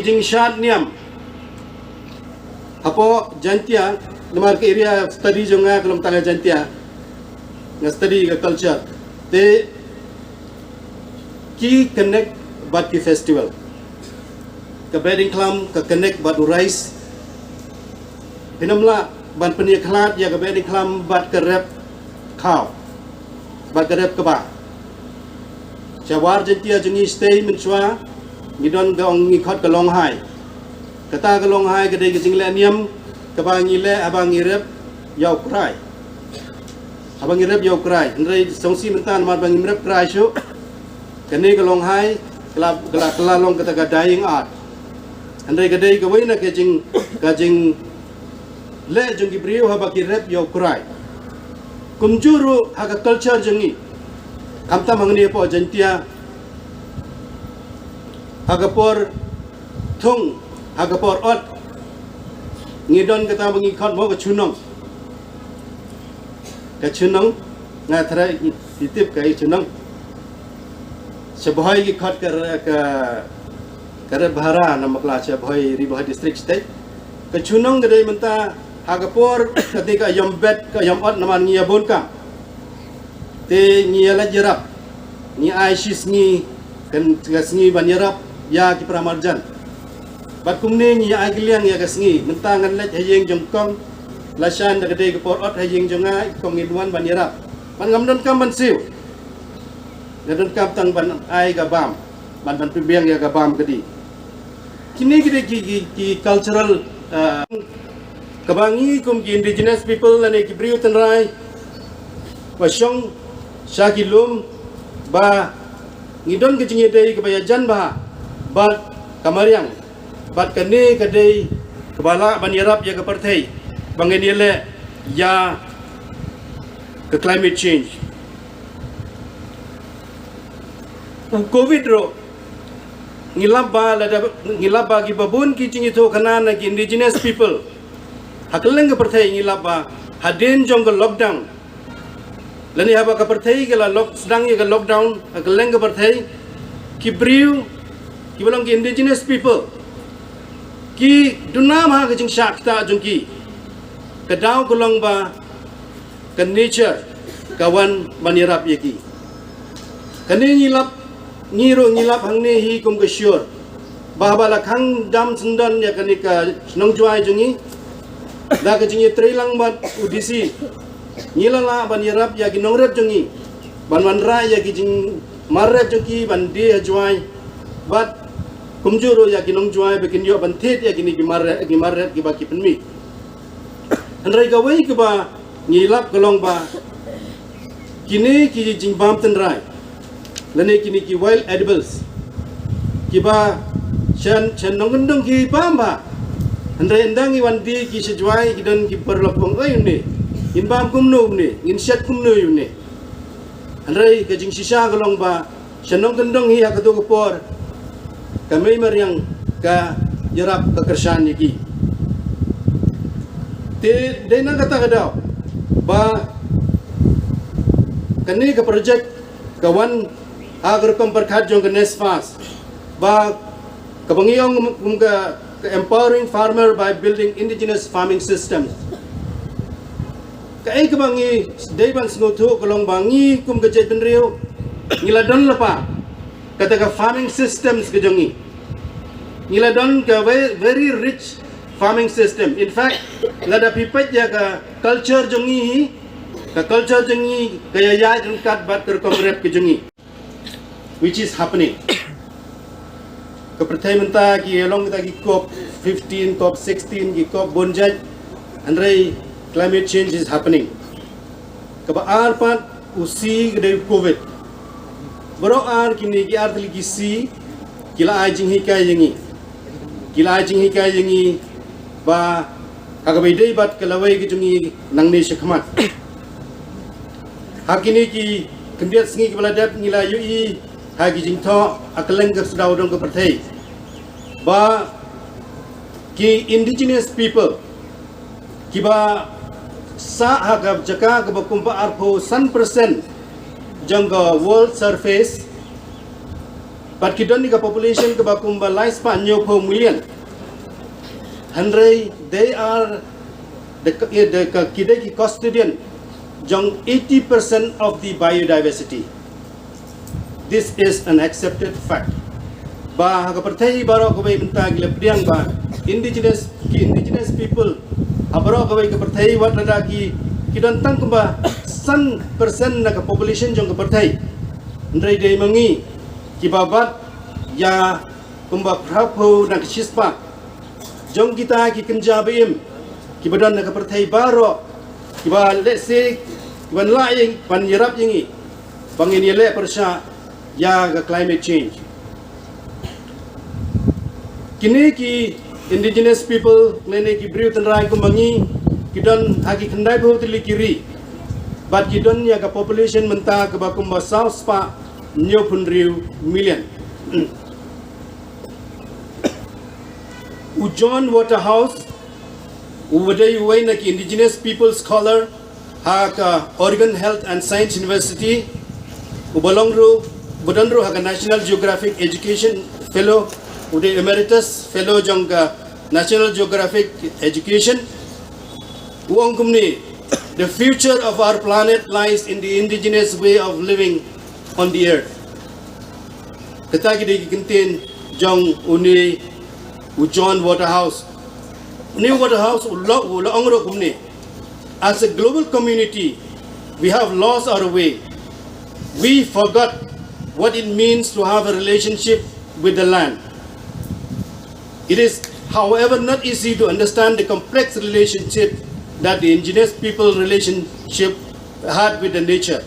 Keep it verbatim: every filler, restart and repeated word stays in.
Jingshad niam hapoh Jaintia, namar ka area study jong nga ka long tang ha Jaintia, nga study ka culture. Te ki connect bad ki festival. Ka Behdeiñkhlam ka connect bad u rice. Phin ym lah ban pynïakhlad ïa ka Behdeiñkhlam bad ka rep khaw, bad ka rep kba. Sha War Jaintia jong ngi shatei mynshuwa ngi don ka ong ngi khot ka longhai. Kata ka longhai ka dei ka jingleh niam kaba ngi leh haba ngi rep ïa u krai. Haba ngi rep ïa u krai. Hynrei sngewsih mynta namar ba ngim rep krai shuh, kane ka longhai ka la, ka la, ka la long kata ka dying art. Hynrei ka dei kawei na ka jing, ka jingleh jong ki briew haba ki rep ïa u krai. Kumjuh ruh ha ka culture jong ngi, khamtam hangne hapoh Jaintia, ha ka por thung, ha ka por ot, ngi don kata ba ngi khot mo ka chunong. Ka chunong, nga tharai i, i tip ka i chunong. Sha Bhoi ki khot ka, ka, ka rep bhara na makla sha Bhoi, Ri Bhoi District shatei. Ka chunong ka dei mynta ha ka por, ka dei ka ïam bet, ka ïam ot namar ngi ïa bun kam. Te ngi ïa leit ïarap. Ngi ai shi sngi, kan, ka sngi ban ïarap ïa ki para marjan. Bad kumne ngi ïa ai kylliang ïa ka sngi. Mynta ngan leit ha ïing jong kong, la shan da ka dei ka por ot ha ïing jong nga, i kong in wan ban ïarap. Bad ngam donkam ban siew. Nga donkam tang ban ai ka bam, ban, ban pynbiang ïa ka bam ka dih. Kine ki dei ki, ki, ki cultural, uh, kaba ngi kum ki indigenous people lane ki briew tynrai ba shong sha ki lum, ba ngi don ka jingïadei kaba ïajan bha bad ka mariang. Bad kane ka dei kaba lah ban ïarap ïa ka pyrthei ba ngin ïaleh ïa ka climate change. U Covid ruh, ngi lap ba lada, ngi lap ba kiba bun ki jingïathuhkhana na ki indigenous people ha kylleng ka pyrthei, ngi lap ba hadien jong ka lockdown, lane haba ka pyrthei ka la lock, sdang ïa ka lockdown ha kylleng ka pyrthei, ki briew kiba long ki indigenous people ki duna ma ka jingshah ktah jong ki. Ka daw ka long ba ka nature ka wan ban ïarap ïa ki. Kane ngi lap, ngi ruh ngi lap hangne hi kum ka shlur ba haba la khang dam syndon ïa kane ka shnong Jwai jong ngi, da ka jingïatrei lang bad u D C, ngi la lah ban ïarap ïa ki nongrep jong ngi ban wanrah ïa ki jingmarrep jong ki ban die ha Jwai. Bad kumjuh ruh ïa ki nong Jwai ba kin ïoh ban thied ïa kine ki marrep, ki marrep kiba ki pynmih. Hynrei kawei kaba ngi lap ka long ba kine ki jingbam tynrai lane kine ki wild edibles kiba shen, shen nongkyndong ki bam bha. Hynrei ynda ngi wan die ki sha Jwai ki don ki paralok ba ong, "Oi, une ngin bam kumno une, ngin shet kumno une." Hynrei ka jingshisha ka long ba sha nongkyndong hi ha kato ka por ka mei mariang ka ïarap, ka kyrshan ïa ki. Te dei na kata ka daw ba kane ka project ka wan ha ka rukom pyrkhat jong ka NESFAS ba kaba ngi ong kum ka, ka empowering farmer by building indigenous farming systems. Kaei kaba ngi dei ban sngewthuh ka long ba ngi kum ka jaitbynriew ngi la don lypa kata ka farming systems ka jong ngi. Ngi la don ka ve-, very rich farming system. In fact, lada phi peit ïa ka culture jong ngi hi, ka culture jong ngi ka ïaïaid ryngkat bad ka rukom rep ka jong ngi, which is happening. Ka pyrthei mynta ki long kita ki COP fifteen, COP sixteen, ki COP bun jait, hynrei climate change is happening. Kaba ar pat u C ka dei u Covid. Baroh ar kine ki ar tylli ki C ki la ai jinghikai ïa ngi. Ki la ai jinghikai ïa ngi ba ha kaba ïadei bad ka lawei ka jong ngi nangne shakhmat. Ha kine ki khyndiat sngi kiba la dep ngi la ïohi ha ki jingthoh ha kylleng ka sdang dong ka pyrthei ba ki indigenous people kiba sah ha ka jaka kaba kumba arphew san percent jong ka world surface, Bad ki don ïa ka population kaba kumba lai spah hynñiewphew million. Hynrei they are the, the, the, ki dei ki custodian jong eighty percent of the biodiversity. This is an accepted fact. Ba ha ka pyrthei baroh kawei mynta ki la pdiang ba indigenous, ki indigenous people ha baroh kawei ka pyrthei, wat lada ki, ki don tang kumba san percent na ka population jong ka pyrthei. Hynrei dei ma ngi kiba bat ïa kumba phraphew na ka shispah jong kita ki kynja ba im kiba don na ka pyrthei baroh, kiba lehse kiban lah ïa, ban ïarap ïa ngi ba ngin ïaleh pyrshah ïa ka climate change. Kine ki indigenous people, kine ki briew tynrai kumba ngi, ki don ha ki khyndaiphew tylli ki ri. Bad ki don ïa ka population mynta kaba kumba saw spah hynñiewphew hynriew million. U John Waterhouse, u wa dei uwei na ki indigenous people scholar ha ka Oregon Health and Science University, uba long ruh, uba don ruh ha ka National Geographic Education Fellow, u dei emeritus fellow jong ka National Geographic Education. U ong kumne, "The future of our planet lies in the indigenous way of living on the earth." Kata ki dei ki kyntien jong une u John Waterhouse. Une u Waterhouse u la, u la ong ruh kumne, "As a global community, we have lost our way. We forgot what it means to have a relationship with the land." It is, however, not easy to understand the complex relationship that the indigenous people relationship had with the nature.